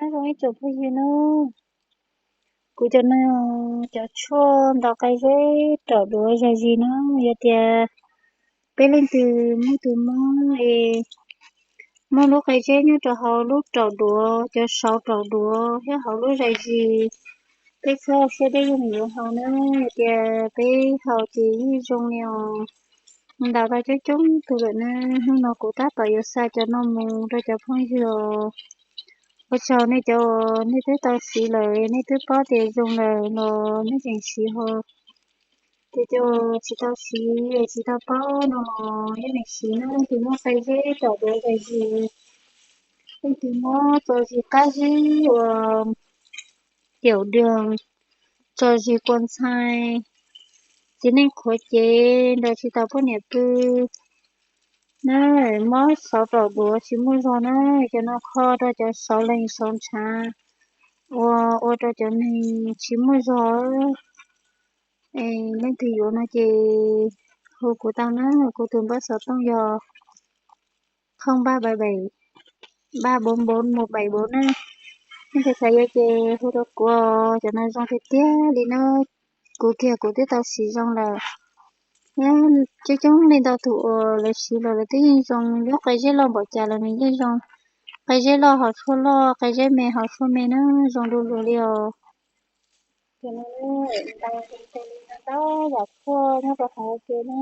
Nyob zoo ib tsoom phooj ywg nawb, kuv cov no cov tshuaj ntaus qai zeb raum duav zais zis na, yog tias peb leej twg muaj tus mob es muaj lub qai zeb nyob rau hauv lub raum duav, cov saud raum duav thiab hauv lub zais zis, peb txhob siab deb yeej yuav haus na, yog tias peb haus ces yeej zoo li os. Ntaus tau coob coob tug lawm na, hnub no kuv tab tom yuav xa cov no mus rau cov phooj ywg os. Ua tsaug nej cov uas nej twb tau siv lawm, nej twb paub tias zoo lawm los nej tseem siv ho. Ces cov tsis tau siv, tsis tau paub no los yeej meem siv na, leej twg muaj qai zeb raum duav zais zis, leej twg muab tso zis qab zib uas caum dua, tso zis kua ntxhais, txiv neej qhuav cev nrog tsis tau poj niam pw na, mob saud raum duav tsis muaj zog na, cov no kho rau cov saud leeg saud ntshav, ua ua rau cov neeg tsis muaj zog. Leej twg yuav no ces hu kuv tau na, kuv tus npawb xov tooj yog không ba bảy bảy ba bốn bốn một bảy bốn na. Leej twg xav yuav ces hu rau kuv, cov no zoo tiag tiag li na. Kuv kiag kuv twb tau siv zoo lawm. Coob coob li ntau tus uas lawv siv los lawv twb yeej zoo, lub qai zeb loj npaum cas los nws yeej zoo. Qai zeb loj haus tshuaj loj, qai zeb me haus tshuaj me na, zoo du lug li os. Ces no ntau ntau yam tshuaj nyob rau hauv ua ke na.